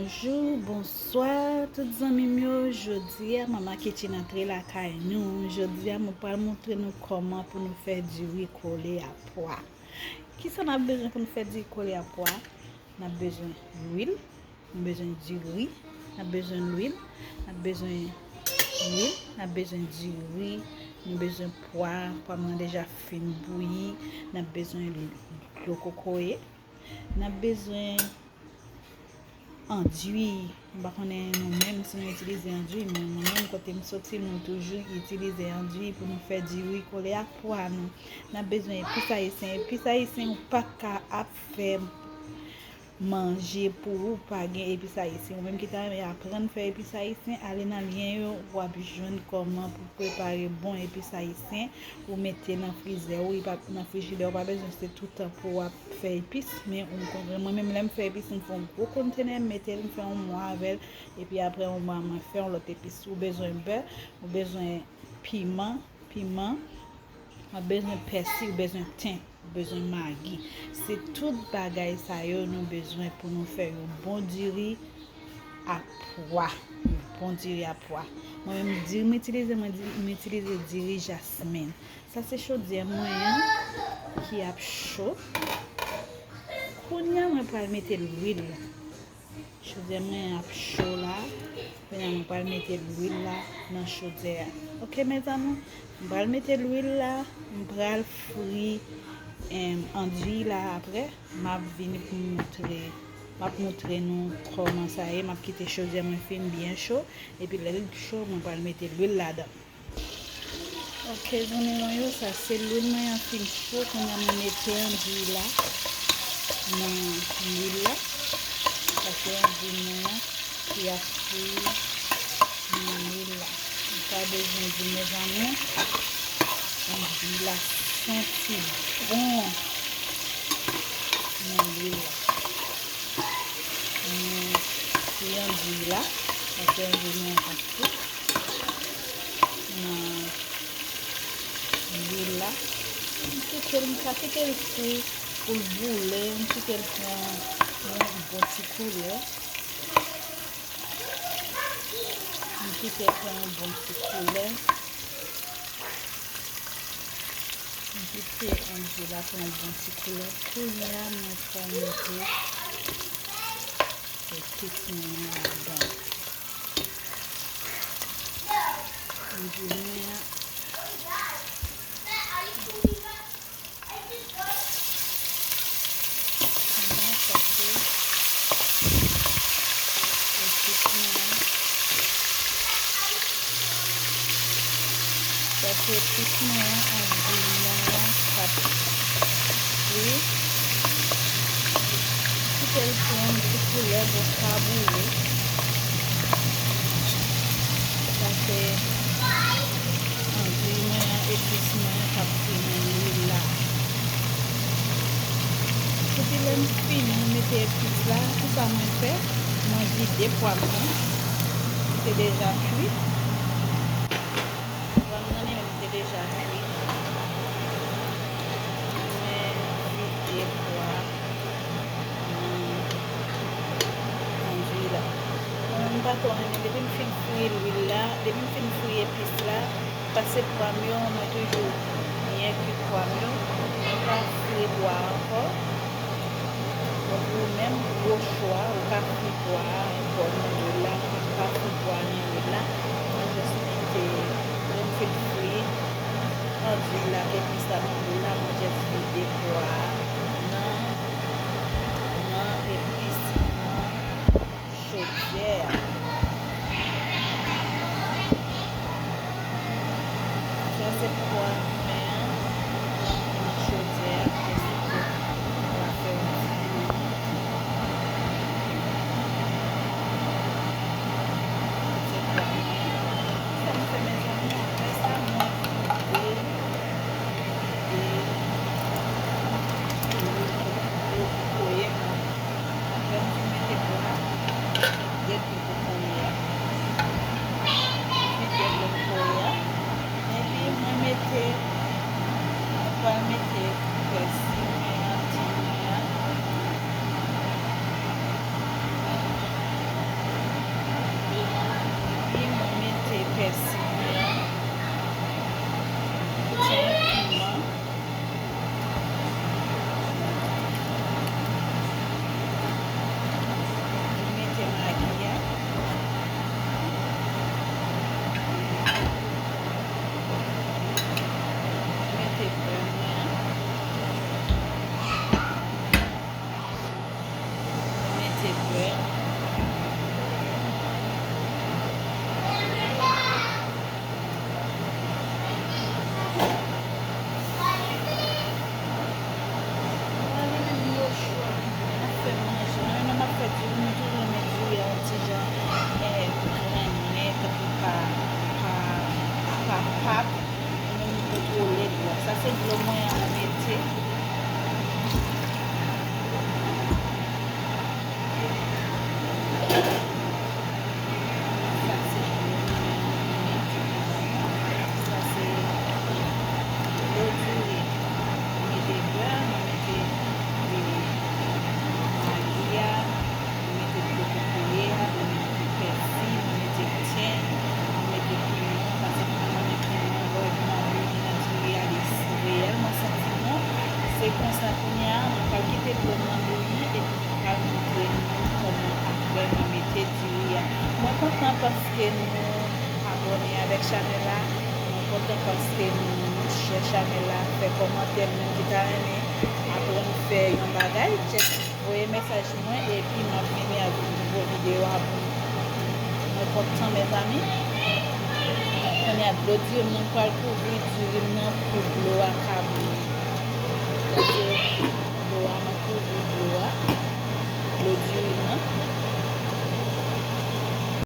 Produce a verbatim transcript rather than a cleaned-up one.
Bonjou, bonswa tout zanmi m yo. Jodi a Mama Kitchen antre lakay nou. Jodi a mwen pral montre nou kòman pou nou fè diri kole a pwa. Kisa n ap bezwen pou nou fè diri kole a pwa? N ap bezwen lwil, n ap bezwen diri, n ap bezwen lwil, n ap bezwen lwil, n ap bezwen diri, nou bezwen pwa, pwa m nan deja fin bouyi, n ap bezwen dlo kokoye, n ap bezwen andui. M pa konnen nou menm si nou itilize andui, men mwen menm kote m soti, nou toujou itilize andui pou nou fè diri kole ak pwa nou. N ap bezwen epis ayisyen. Epis ayisyen, ou pa ka ap fè manje pou ou pa gen epis ayisyen. Ou menm ki ta renmen aprann fè epis ayisyen, ale nan lyen yo, w ap jwenn kòman pou prepare bon epis ayisyen. Ou mete nan frizè ou, li pa, nan frijidè, ou pa bezwen se toutan pou w ap fè epis, men ou konprann, mwen menm lè m fè epis, m fè yon gwo kontenè, m mete l, m fè yon mwa avè l, epi apre yon mwa, mwen fè yon lòt epis. Ou bezwen bè, ou bezwen piman, piman, w ap bezwen pèsi, ou bezwen ten, ou bezwen magi. Se tout bagay sa yo nou bezwen pou nou fè yon bon diri a pwa. Yon bon diri a pwa. Mwen menm diri m itilize, mwen di, m itilize diri jasmin. Sa se chodyè mwen an ki ap cho. Kounye a mwen pral mete lwil. Chodyè mwen an ap cho la. Kounye a mwen pral mete lwil la nan chodyè a. Oke, mezanmi, m pral mete lwil la, m pral fri, em, andui la apre. M ap vini pou m montre, m ap montre nou kòman sa ye. M ap kite chodyè mwen fin byen cho, epi lè l cho, mwen pral mete lwil ladan. Oke, zanmi mwen yo, sa se lwil mwen an fin cho, kounye a mwen mete andui la nan lwil la. Sa se andui mwen an ki ap fri nan lwil la. Ou pa bezwen di, mezanmi, andui la santi bon nan lwil la. Mwen fri andui la, paske andui mwen an ap fri nan lwil la. M kite l, m pa kite l fri pou l boule, m kite l pran yon bon ti koulè. M kite l pran yon bon ti koulè. M kite andui la pran yon bon ti koulè. Kounye a, mwen pral mete epis mwen an ladan. Andui mwen an. Mwen pase epis mwen an. Pase epis mwen an, andui mwen an k ap fri. Kite l pran yon ti koulè, bon, pa boule. Pase andui mwen an, epis mwen an k ap fri nan lwil la. Epi lè m fini mete epis la, kisa mwen fè? Mwen vide pwa m nan, ki te deja kui. Pwa m nan li menm te deja kui. Mwen vide pwa nan andui la. Mwen, m pa twò renmen, depi m fin fri lwil la, depi m fin fri epis la, pase pwa m yo, mwen toujou byen kui pwa m yo. Mwen pa fri pwa ankò. Donk, ou menm, ou o chwa, ou ka fri pwa a ankò nan lwil la, ou pa fri pwa a nan lwil la. Mwen jis kite, lè m fin fri andui la ak epis la nan lwil la, mwen jis vide pwa a nan, nan epis, nan chodyè a. Sa se pwa mwen an, nan chodyè a, epi tou, m pral fè yon ti kou. Se pwa mwen an. Sa m fè, mezanmi, apre sa, mwen vide, vide dlo kokoye mwen. Apre m fin mete pwa, vide dlo kokoye a. Vide dlo kokoye a. Epi mwen mete, mwen pral mete pèsi mwen an, ti mwen an. Paske nou abòne avèk chanèl la. Mwen kontan paske nou share chanèl la, fè kòmantè, moun ki ta renmen aprann fè yon bagay, just voye mesaj mwen epi m ap vini ak yon nouvo videyo a pou nou. Mwen kontan, mezanmi. Kounye a, dlo diri m nan pral kouvri diri m nan pou dlo a ka bouyi. Dlo a, mwen kouvri dlo a. Dlo diri m nan.